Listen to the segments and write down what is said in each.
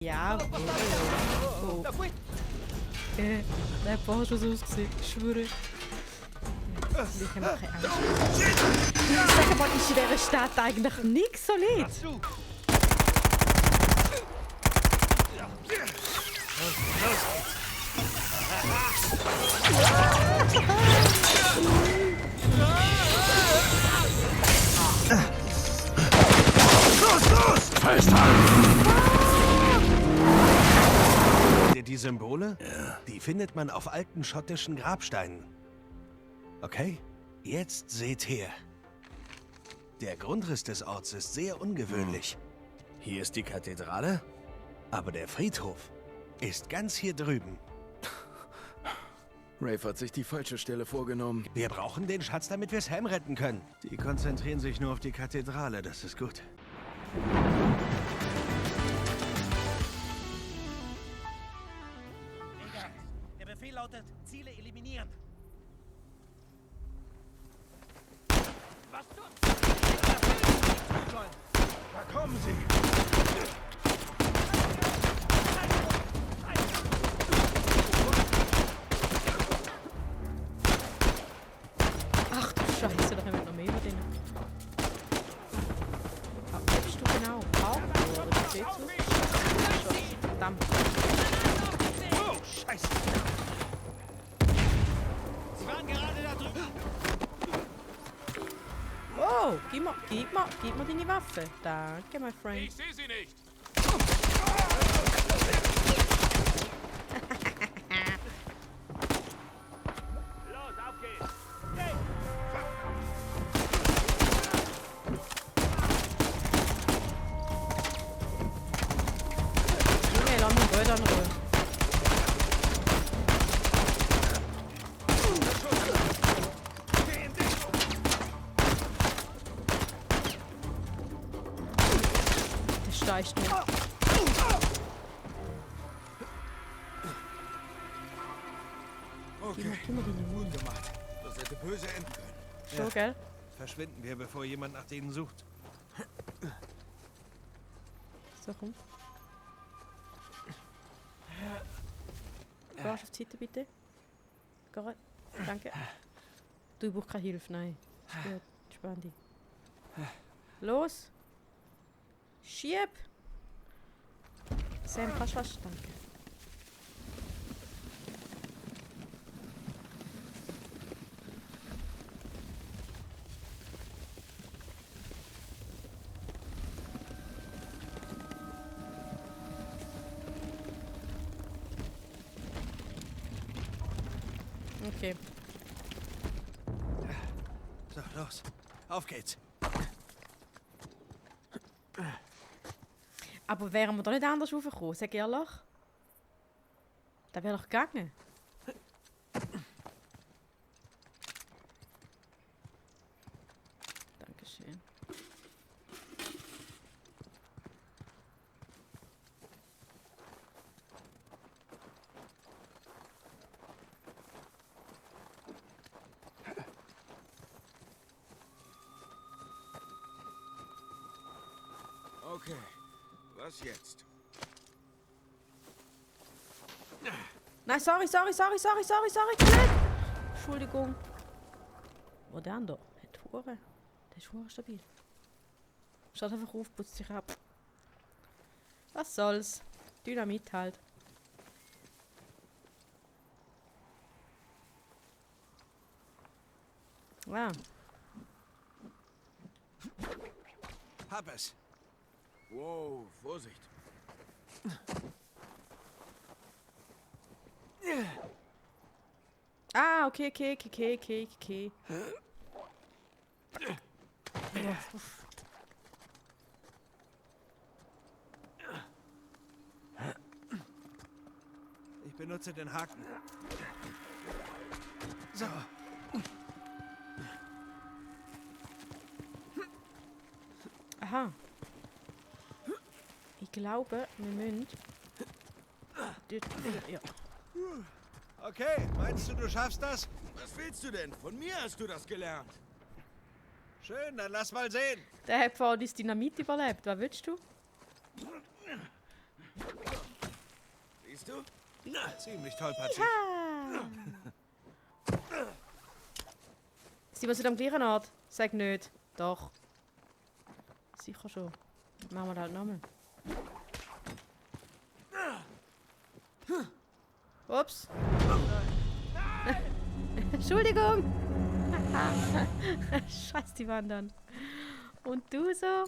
Ja, oh. Der hat vorher schon so ausgesehen, ich schwöre. Ich habe keine Angst. Sag mal, ist in dieser Stadt eigentlich nichts solid? Los! Festhalten! Seht ihr die Symbole? Ja. Die findet man auf alten schottischen Grabsteinen. Okay, jetzt seht her. Der Grundriss des Orts ist sehr ungewöhnlich. Hier ist die Kathedrale, aber der Friedhof ist ganz hier drüben. Rafe hat sich die falsche Stelle vorgenommen. Wir brauchen den Schatz, damit wir Sam retten können. Die konzentrieren sich nur auf die Kathedrale, das ist gut. Der Befehl lautet, Ziele eliminieren. Was tun? Da kommen sie! Ach du Scheiße, da kommen noch mehr über denen. Was bleibst du genau? Parkour oder seht du? Verdammt. Oh, Scheiße! Sie waren gerade da drüben. Oh, gib mir deine Waffe. Danke, my friend. Ich sehe sie nicht. Los, auf geht's. Hey. Junge, lass mich Röder in Ruhe. Der steigt nur. Okay, Gib mir deine gut gemacht. Das hätte böse enden können. Schon, gell? Verschwinden wir, bevor jemand nach denen sucht. So, komm. Gehst auf die Seite, bitte. Geh. Danke. Du brauchst keine Hilfe, nein. Ist gut, entspann dich. Los! Schieb! Sam, kannst du was? Danke. Okay. So, los. Auf geht's. Aber wären wir da nicht anders raufgekommen, sag ehrlich? Das wäre doch gegangen. Dankeschön. Okay, was jetzt? Nein, sorry. Entschuldigung. Wo der andere? Hat Hure. Der ist Hure stabil. Statt einfach auf, putzt sich ab. Was soll's? Dynamit halt. Ja. Hab es. Wow, Vorsicht. Ah, okay. Ja, uff. Ich benutze den Haken. So. Aha. Ich glaube, wir müssen... Ja. Okay, meinst du, du schaffst das? Was willst du denn? Von mir hast du das gelernt. Schön, dann lass mal sehen. Der hat vorhin das Dynamit überlebt. Was willst du? Siehst du? Ziemlich tollpatschig. Sind wir am gleichen Ort? Sag nicht. Doch. Sicher schon. Machen wir das halt nochmal. Ups. Entschuldigung. Scheiß die wandern. Und du so?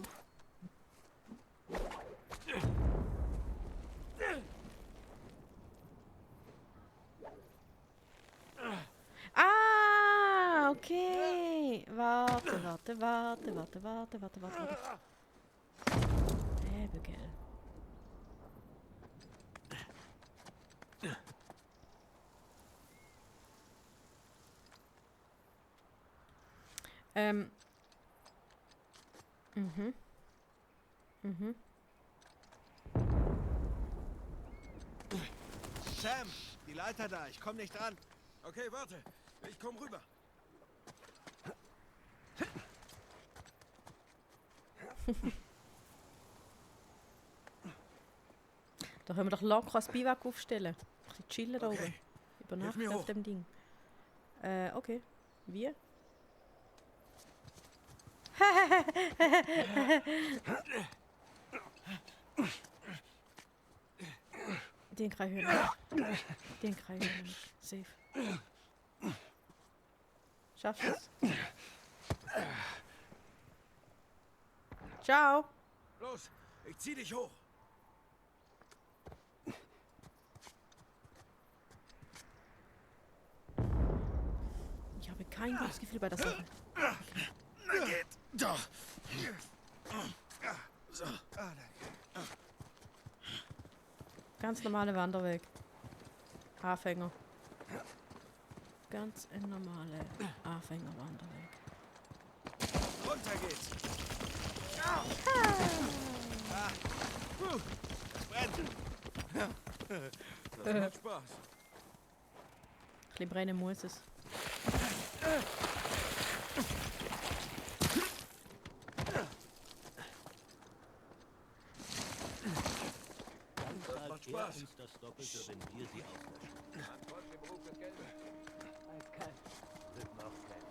Ah, okay. Warte. Gell. Sam, die Leiter da. Ich komm nicht dran. Okay, warte. Ich komm rüber. Da können wir doch locker das Biwak aufstellen. Ein bisschen chillen da oben. Okay. Übernachten mir auf hoch. dem Ding. Okay. Wie? Den kann ich hören. Den kann ich hören. Safe. Schaffst du es? Ciao. Los, ich zieh dich hoch. Ich habe kein gutes Gefühl bei der Sache. Na geht. Doch. So. Ganz normale Wanderweg. Anfänger. Ganz ein normale Anfängerwanderweg. Runter geht's. Das brennt. Das macht Spaß. Ein bisschen brennen muss es. Das macht Spaß. uns das Doppelte, wenn wir sie auslöschen. Eiskalt. Wird noch fett.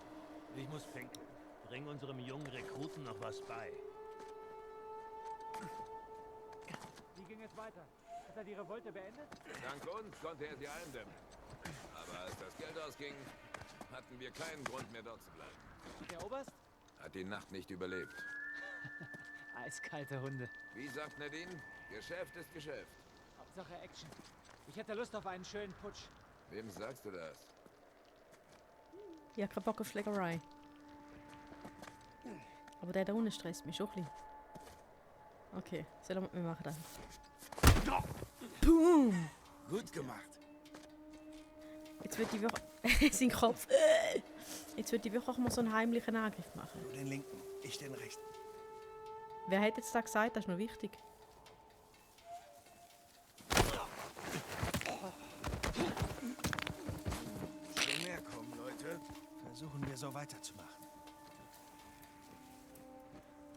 Ich muss pinkeln. Bring unserem jungen Rekruten noch was bei. Wie ging es weiter? Hat er die Revolte beendet? Dank uns konnte er sie eindämmen. Aber als das Geld ausging, hatten wir keinen Grund mehr dort zu bleiben. Der Oberst? Hat die Nacht nicht überlebt. Eiskalte Hunde. Wie sagt Nadine? Geschäft ist Geschäft. Hauptsache Action. Ich hätte Lust auf einen schönen Putsch. Wem sagst du das? Ich habe keinen Bock auf Schlägerei. Aber der da unten stresst mich schon ein bisschen. Okay, wir machen das. Boom! Gut gemacht. Jetzt wird die wirklich... sein Kopf... Jetzt wird die wirklich auch mal so einen heimlichen Angriff machen. Du den linken, ich den rechten. Wer hat jetzt da gesagt? Das ist noch wichtig. Schon mehr kommen, Leute. Versuchen wir so weiterzumachen.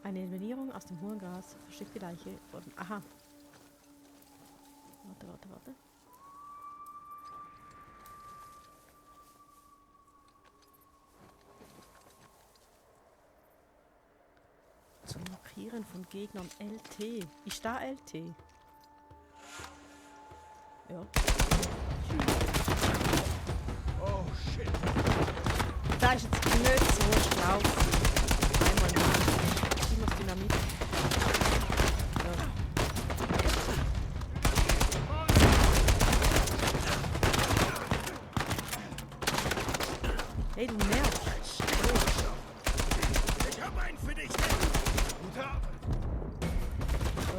Eine Eliminierung aus dem hohen Gras versteckt die Leiche von... Aha. Warte. Zum Markieren von Gegnern LT. Ist da LT? Ja. Oh, shit. Da ist jetzt nicht so schlau. Einmal nicht. Ich muss Dynamit. Ja. Hey, du nervst. Ich hab einen für dich. Gute Arbeit. So.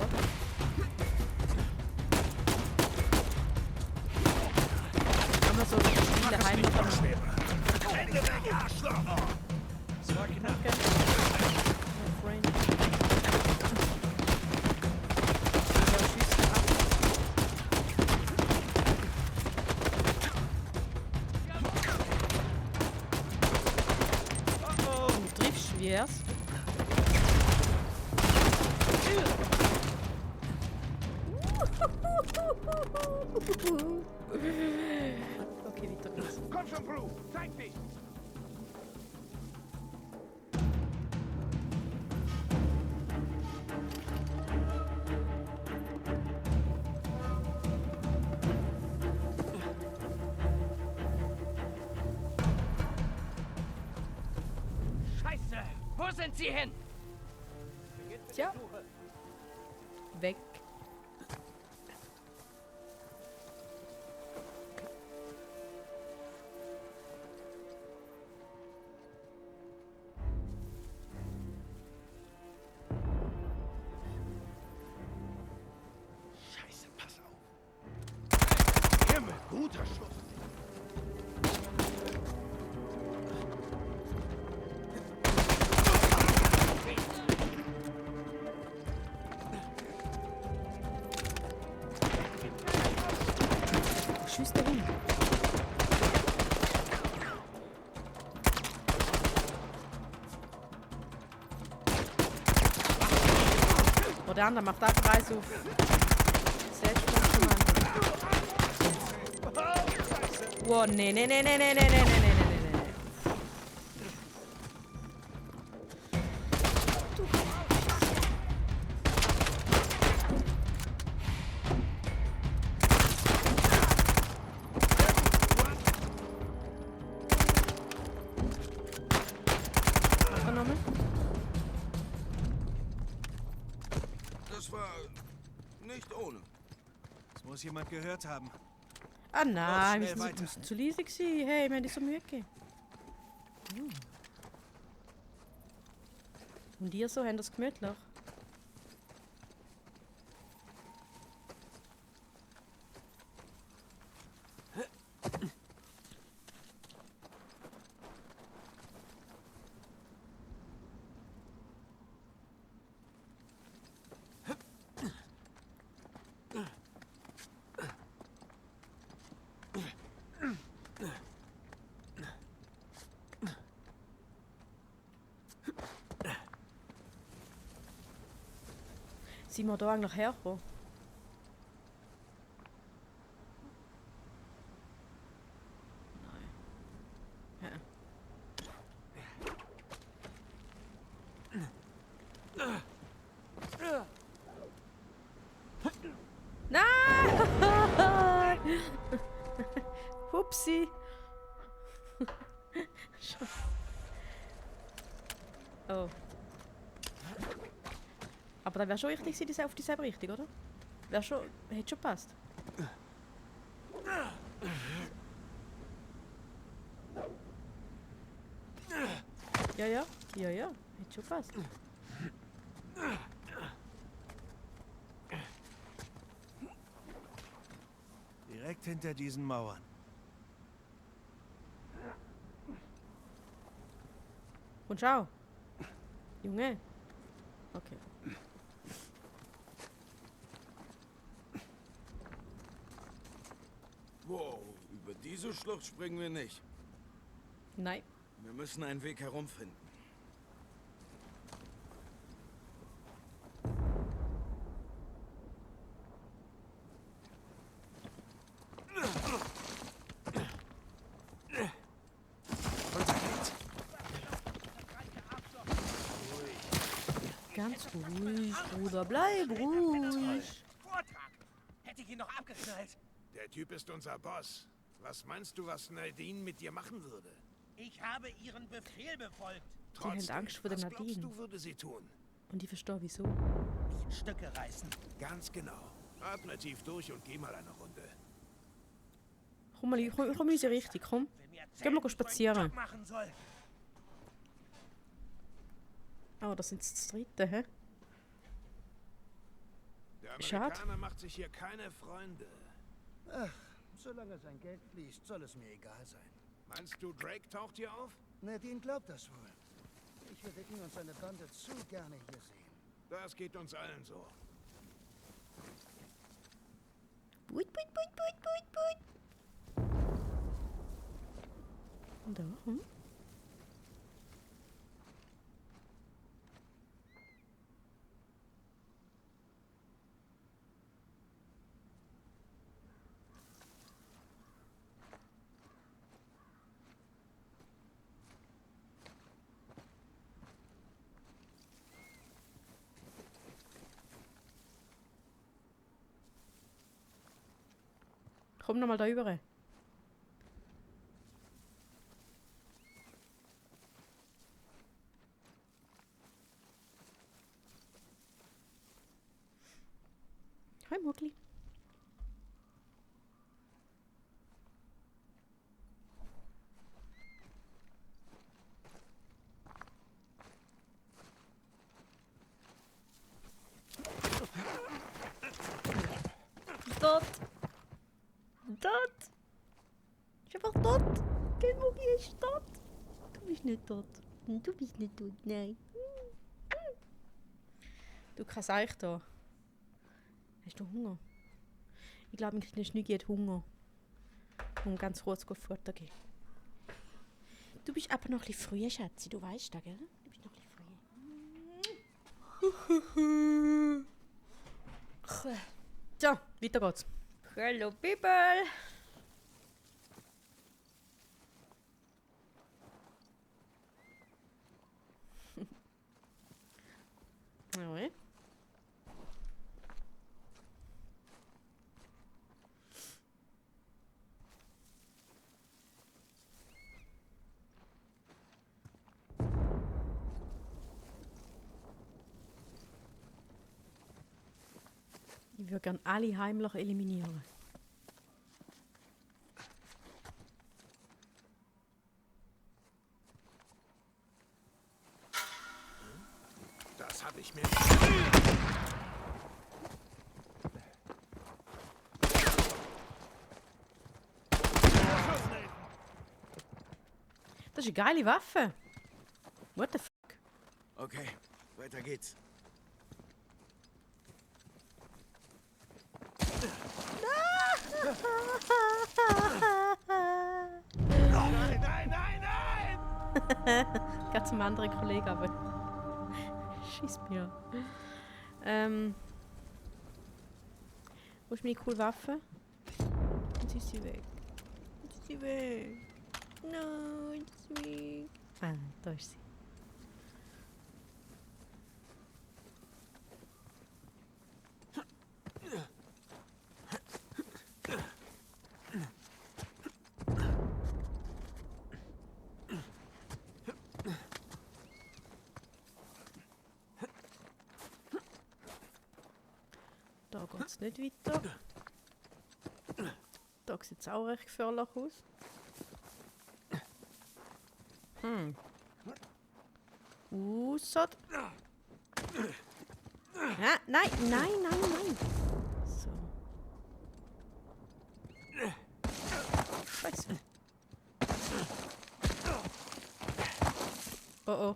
Haben wir so viele Heimlich. Hände weg, Arschloch. Das war knapp. Mein Freund. Ja, schießt ab. Du triffst schwer's. Okay, weiter geht's. Komm schon, Bro! Zeig dich! Scheiße! Wo sind sie hin? Tja. Weg. Scheiße, pass auf! Himmel, guter Schuss! Wo schießt der hin? Oh, der andere macht einfach Eis auf. Selbstmordkommando. Wow, nee, nee, nee, nee, nee, nee, nee, nee, nee, nee, nee. Angenommen? Das war nicht ohne. Das muss jemand gehört haben. Ah nein, schnell wir weiter. sind zu leise gewesen. Hey, wir haben die so Mühe gegeben. Und ihr so, haben das gemütlich? Sind wir da eigentlich hergekommen? Nein. Nein! Hupsi! Oh. Aber das wäre schon richtig gewesen, auf dieselbe Richtung, oder? Wäre schon, hätte schon gepasst. Ja, ja, ja, ja, hätte schon gepasst. Direkt hinter diesen Mauern. Und schau. Junge. Okay. Wow, über diese Schlucht springen wir nicht. Nein. Wir müssen einen Weg herumfinden. Ganz ruhig, Bruder. Bleib ruhig. Vortrag! Hätte ich ihn doch abgeknallt. Der Typ ist unser Boss. Was meinst du, was Nadine mit dir machen würde? Ich habe ihren Befehl befolgt. haben Angst vor der was Nadine. glaubst du, würde sie tun? Und ich verstehe wieso. Mich in Stücke reißen. Ganz genau. Atme tief durch und geh mal eine Runde. Komm mal, komm in unsere Richtung, komm. Will mir Gehen wir erzählen, spazieren. wo ich Job machen soll. Oh, das sind das dritte, hä? Der Schade. Amerikaner macht sich hier keine Freunde. Ach, solange sein Geld fließt, soll es mir egal sein. Meinst du, Drake taucht hier auf? Nadine glaubt das wohl. Ich würde ihn und seine Bande zu gerne hier sehen. Das geht uns allen so. Buit, buit, buit, buit, buit, buit. Und da, hm? Komm noch mal da rüber. Hi Mugli. Tot. Tot. Ich bin einfach tot. Kein Mugli ist tot. Du bist nicht tot. Du bist nicht tot, nein. Du kannst eigentlich da. Hast du Hunger? Ich glaube, ein kleiner Schnüggi hat Hunger. Um ganz kurz Futter geben. Du bist aber noch ein bisschen früh, Schatzi. Du weißt das, gell? Du bist noch ein bisschen früh. So, weiter geht's. Hallo, Bibel. Ja. Ich würde gerne alle heimlich eliminieren. Das habe ich mir... Das ist eine geile Waffe. What the fuck? Okay, weiter geht's. Nein, nein, nein, nein! Gerade zum anderen Kollegen, aber... Schieß mir. Wo ist meine coole Waffe? Jetzt ist sie weg. Jetzt ist sie weg. Nein, jetzt ist sie weg. Ah, da ist sie. Da geht es nicht weiter. Da sieht es auch recht gefährlich aus. Aussaat. Ja, nein, nein, nein, nein. So. Scheiße. Oh oh.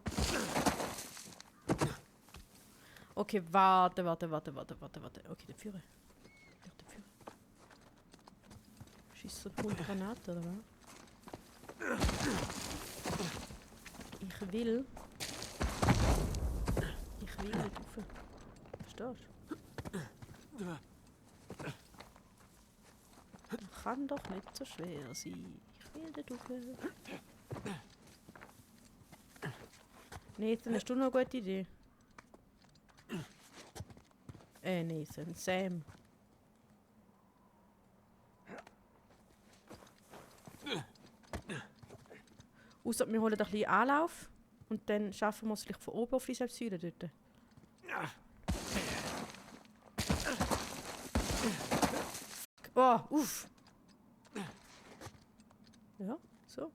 Okay, warte. Okay, der Führer. Der Führer. Schießt so eine Granate, oder was? Ich will nicht rauf. Verstehst du? Das kann doch nicht so schwer sein. Ich will nicht rauf. Nee, dann hast du noch eine gute Idee. Nee, so ein Sam. Ausser wir holen ein bisschen Anlauf und dann schaffen wir es vielleicht von oben auf die Säule dort. Oh, uff. Ja, so.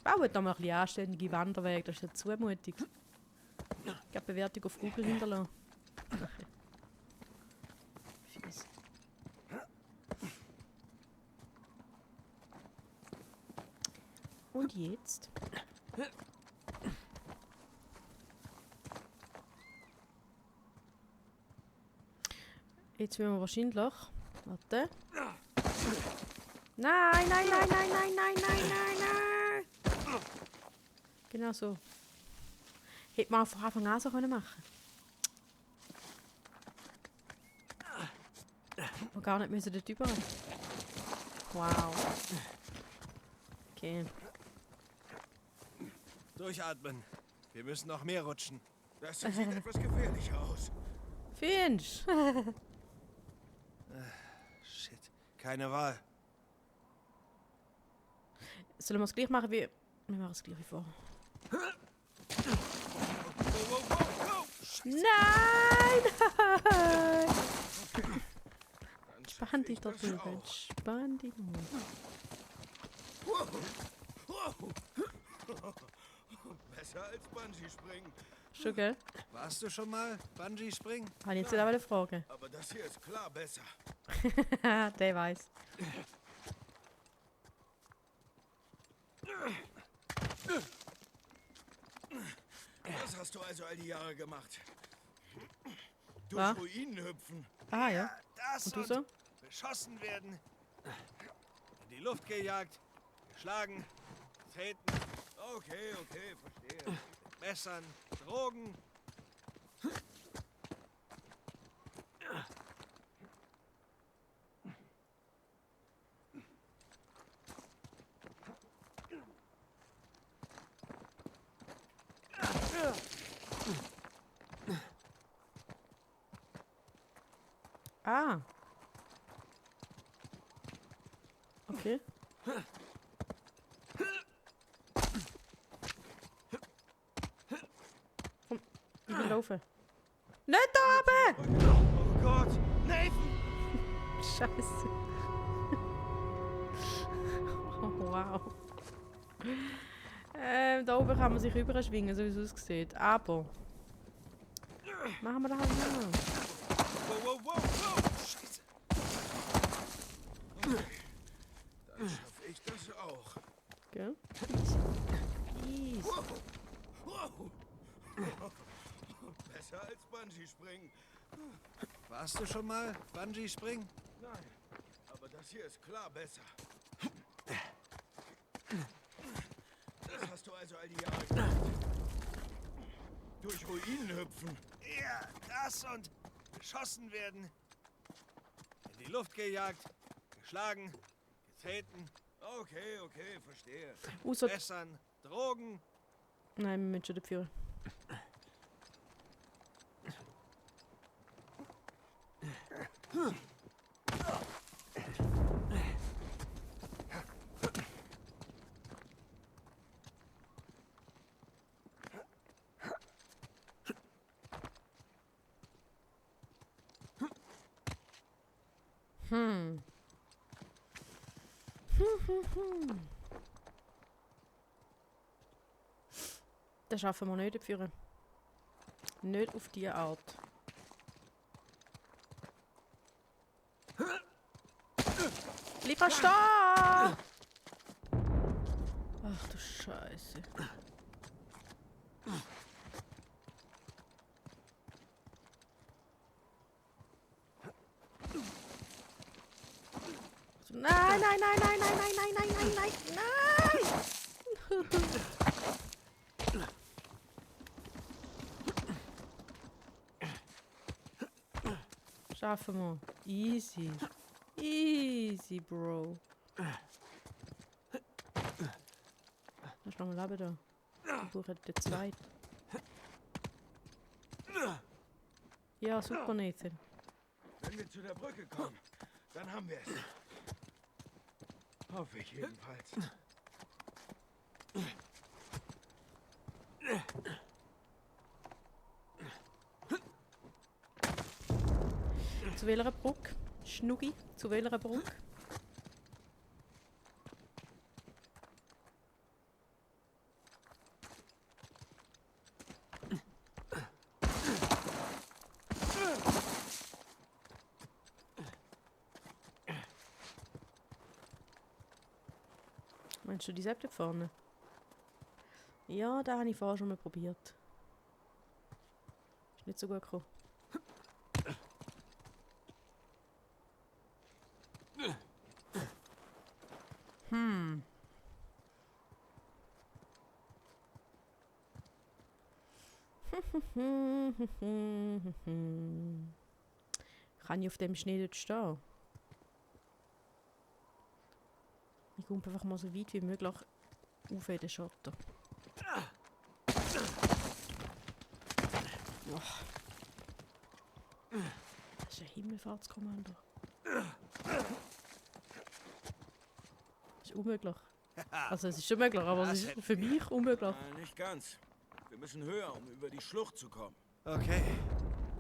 Baut da mal ein bisschen anständige Wanderwege, das ist ja zumutig. Ich habe Bewertung auf Google hinterlassen. Fies. Und jetzt? Jetzt müssen wir wahrscheinlich... Warte. Nein! Genau so. Hätte man von Anfang an so machen können. Wir gar nicht müssen dort über. Wow. Okay. Durchatmen. Wir müssen noch mehr rutschen. Das sieht etwas gefährlicher aus. Finch! Shit. Keine Wahl. Sollen wir es gleich machen wie... Wir machen es gleich wie vorher. Nein! Spann dich doch drüber. Spann dich nur. Besser als Bungee-Springen. Schon, gell? Warst du schon mal Bungee springen? Habe ich jetzt aber eine Frage. Aber das hier ist klar besser. Der weiß. Das hast du also all die Jahre gemacht. Durch Ja. Ruinen hüpfen. Ah ja. Das Und du so? beschossen werden. In die Luft gejagt. Geschlagen. Getreten. Okay, verstehe. Messern. Drogen. Ah. Okay. Komm, ich will laufen. Nicht da oben! Oh Gott, Nathan! Scheiße. Oh, wow. Da oben kann man sich überschwingen, so wie es aussieht. Aber... Machen wir das halt mal. Wow. Scheiße. Okay. Dann schaffe ich das auch. Gell? Easy. Wow. Besser als Bungee-Springen. Warst du schon mal Bungee springen? Nein, aber das hier ist klar besser. Das hast du also all die Jahre gemacht. Durch Ruinen hüpfen. Ja, das und beschossen werden. In die Luft gejagt. Geschlagen. Getreten. Okay, verstehe. Außer... Messern. Drogen. Nein, wir müssen schon dafür. Das schaffen wir nicht dafür. Nicht auf diese Art. Bleib mal stehen! Ach du Scheiße. Nein! Schaffen wir. Easy. Easy, Bro. Da ist noch ein Leben da. Ich brauche den zweiten. Ja, super, Nathan. Wenn wir zu der Brücke kommen, dann haben wir es. Hoffe ich jedenfalls. Zu welcher Brücke? Schnuggi, zu welcher Brücke? Meinst du die Seite vorne? Ja, da habe ich vorher schon mal probiert. Ist nicht so gut gekommen. Kann ich auf dem Schnee nicht stehen? Ich komme einfach mal so weit wie möglich auf in den Schotter. Das ist ein Himmelfahrtskommando. Das ist unmöglich. Also es ist schon möglich, aber es ist für mich unmöglich. Nicht ganz. Wir müssen höher, um über die Schlucht zu kommen. Okay.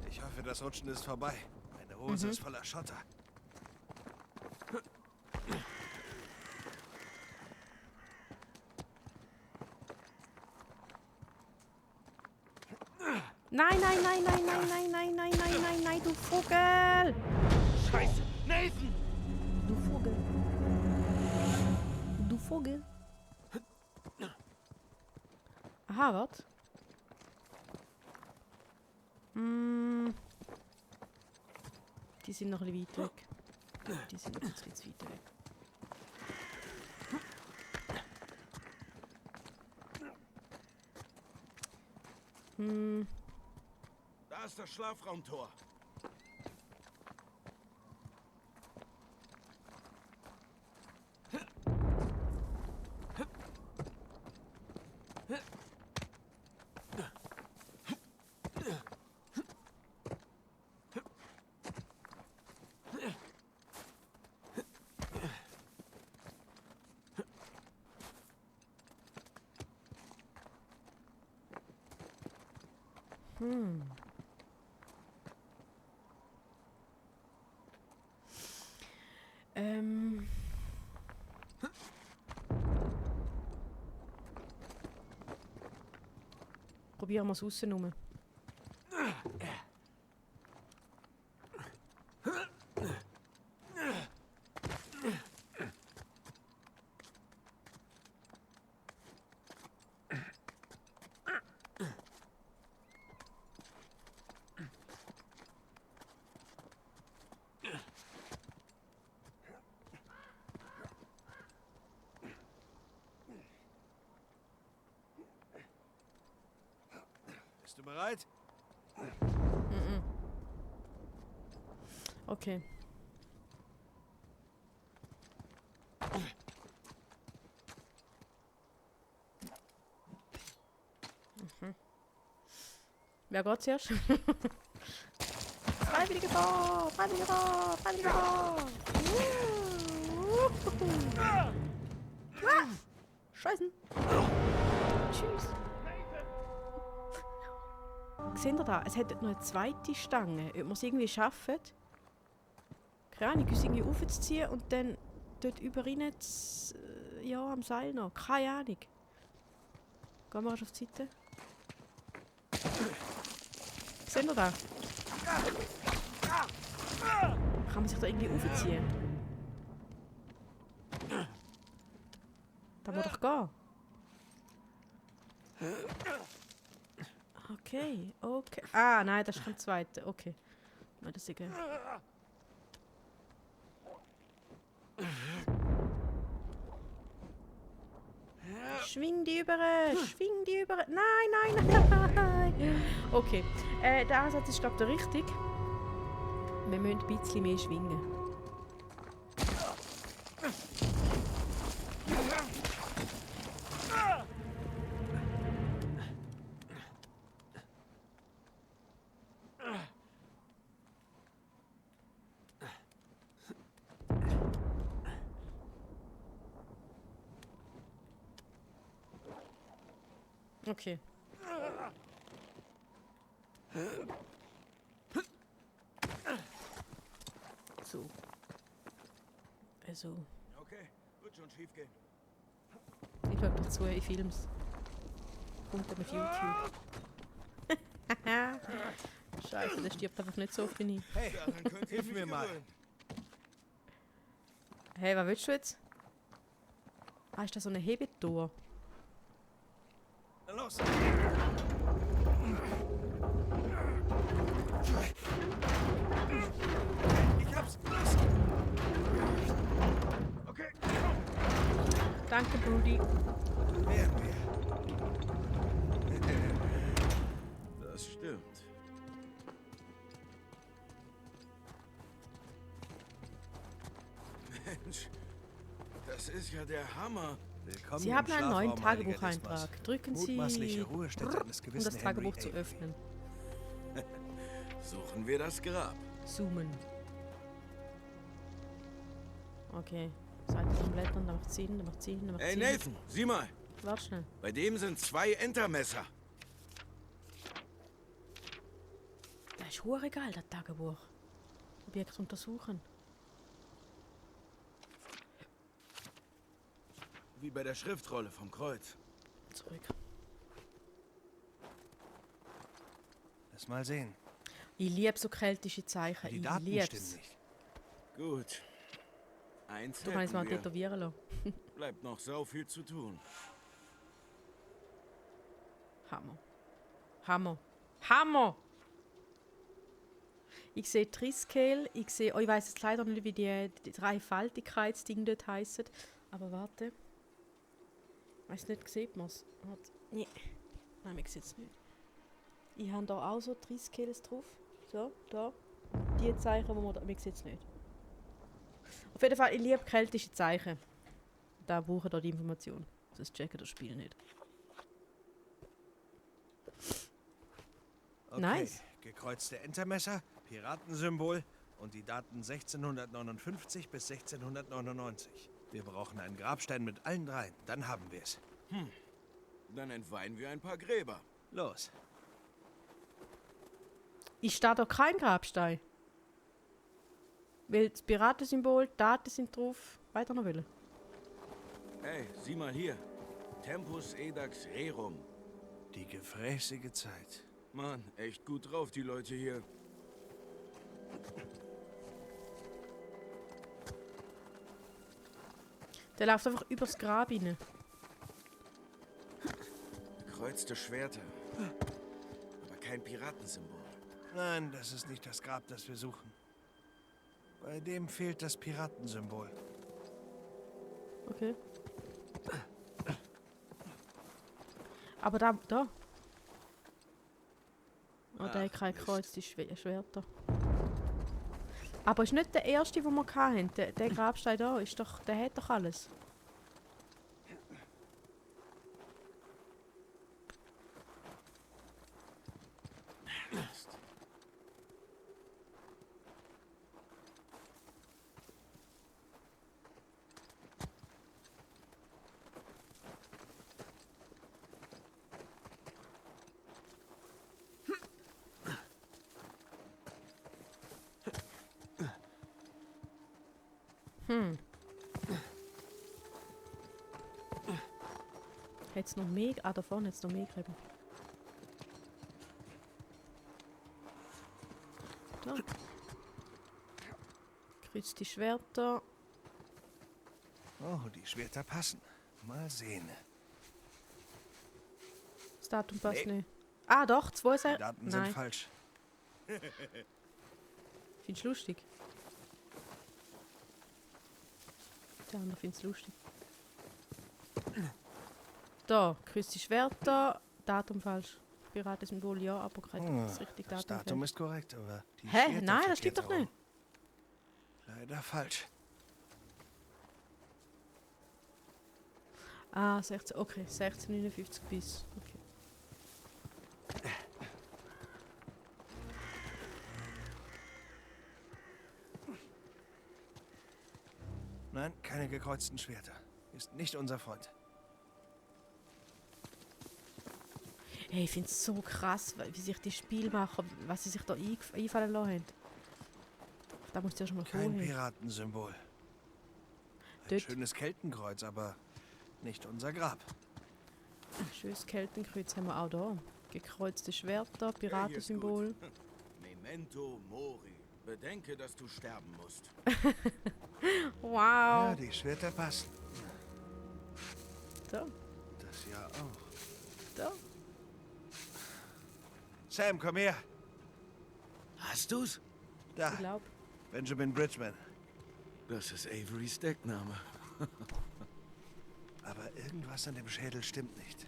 Ich hoffe, das Rutschen ist vorbei. Meine Hose ist voller Schotter. Nein, nein, nein, nein, nein, nein, nein, nein, nein, nein, nein, du Vogel! Scheiße! Nathan! Du Vogel. Du Vogel. Aha, was? Die sind noch ein bisschen weit weg. Die sind noch ein bisschen zu weit weg. Da ist das Schlafraumtor. Probieren wir es aussen rum. Bist du bereit? Okay. Wer geht zuerst? Freiwillige vor! Freiwillige vor! Freiwillige vor! Scheißen! Tschüss! Seht ihr da? Es hat noch eine zweite Stange. Ob wir es irgendwie schaffen, keine Ahnung, uns irgendwie aufzuziehen und dann dort über rein ja, am Seil noch. Keine Ahnung. Gehen wir erst auf die Seite. Seht ihr da? Kann man sich da irgendwie aufziehen? Da muss doch gehen. Okay, okay. Ah, nein, das ist kein zweiter. Okay. Nein, das ist egal. Schwing die über! Schwing die über! Nein, nein, nein! Okay, der Ansatz ist, glaube ich, der richtig. Wir müssen ein bisschen mehr schwingen. Okay. So. Also. Okay, wird schon schief gehen. Ich schaue dazu, ich film's. Kommt dann auf YouTube. Scheiße, der stirbt einfach nicht so oft wie ich. Hey, Daran könnte ich hilf mich mir mal. gewöhnen. Hey, was willst du jetzt? Ah, ist da so eine Hebetour? Los! Ich hab's! Los! Okay, Danke, Brudi. Werden wir. das stimmt. Mensch, das ist ja der Hammer. Willkommen Sie im haben einen neuen Schlafraum, Heiliger Tagebucheintrag. Dismas. Drücken Sie, Mutmaßliche Ruhestätte eines um gewissen das Tagebuch Henry zu Avery. öffnen. Suchen wir das Grab. Zoomen. Okay. Seite zum Blättern, da macht Sinn, da macht Sinn, da macht Ey, Sinn. Nathan, sieh mal. Warte schnell. Bei dem sind 2 Entermesser. Das ist hure geil, das Tagebuch. Objekt untersuchen. Wie bei der Schriftrolle vom Kreuz. Zurück. Lass mal sehen. Ich liebe so keltische Zeichen. Die Ich Daten lieb's. stimmen nicht. Gut. Eins Du kannst mal hätten wir. tätowieren lassen. Bleibt noch sau viel zu tun. Hammer. Hammer. Hammer! Ich sehe Triscale, ich sehe, oh, ich weiß jetzt leider nicht, wie die Dreifaltigkeitsding dort heissen. Aber warte. Ich weiß nicht, sieht man es? Nee. Nein, man sieht es nicht. Ich habe da auch so Triscales drauf. So, da. Die Zeichen, wo man da, man sieht es nicht. Auf jeden Fall, ich liebe keltische Zeichen. Da brauche ich da die Information. Sonst checken das Spiel nicht. Okay. Nice. Gekreuzte Entermesser, Piratensymbol und die Daten 1659 bis 1699. Wir brauchen einen Grabstein mit allen 3. Dann haben wir es. Dann entweihen wir ein paar Gräber. Los. Ich stehe da kein Grabstein. Weil das Piratensymbol, Daten sind drauf. Weiter noch wollen. Hey, sieh mal hier. Tempus edax rerum. Die gefräßige Zeit. Mann, echt gut drauf, die Leute hier. Der läuft einfach übers Grab rein. Gekreuzte Schwerter. Aber kein Piratensymbol. Nein, das ist nicht das Grab, das wir suchen. Bei dem fehlt das Piratensymbol. Okay. Aber da. Oh, der hat kein Kreuz, die Schwerter. Aber ist nicht der erste, den wir hatten. Der Grabstein da, ist doch, der hat doch alles. Jetzt noch mehr. Ah, da vorne jetzt noch mehr Gräben. Da. Kreuz die Schwerter. Oh, die Schwerter passen. Mal sehen. Das Datum passt nicht. Ah, doch, 2 Die Daten sind Nein, falsch. findest du lustig? Der andere findet es lustig. Da, Kreuz die Schwerter. Datum falsch. Piratensymbol ja, aber gerade das richtige Das Datum. Datum falsch. ist korrekt, aber die Hä? Schwerter Nein, das stimmt verkehrt doch nicht. herum. Leider falsch. Ah, 16, okay, 1659 bis. Okay. Nein, keine gekreuzten Schwerter. Ist nicht unser Freund. Hey, ich finde es so krass, wie sich die Spielmacher, was sie sich da einfallen lassen haben. Da musst du ja schon mal Kein vorher. Piratensymbol. Ein Dort. schönes Keltenkreuz, aber nicht unser Grab. Schönes Keltenkreuz haben wir auch da. Gekreuzte Schwerter, Piratensymbol. Memento mori. Bedenke, dass du sterben musst. Wow! Ja, die Schwerter passen. Da, Das ja auch. da. Sam, komm her. Hast du's? Da, Ich glaube. Benjamin Bridgman. Das ist Averys Deckname. Aber irgendwas an dem Schädel stimmt nicht.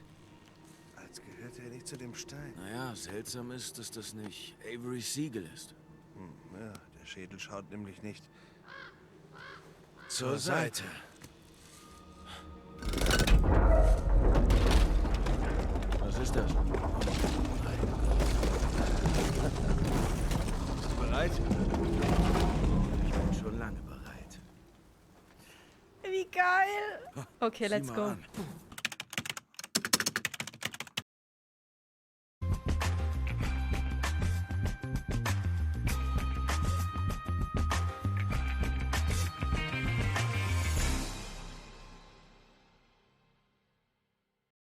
Als gehörte er nicht zu dem Stein. Naja, seltsam ist, dass das nicht Averys Siegel ist. Ja, der Schädel schaut nämlich nicht Zur Seite. Was ist das? Bereit? Ich bin schon lange bereit. Wie geil. Okay, Sieh let's mal go. an.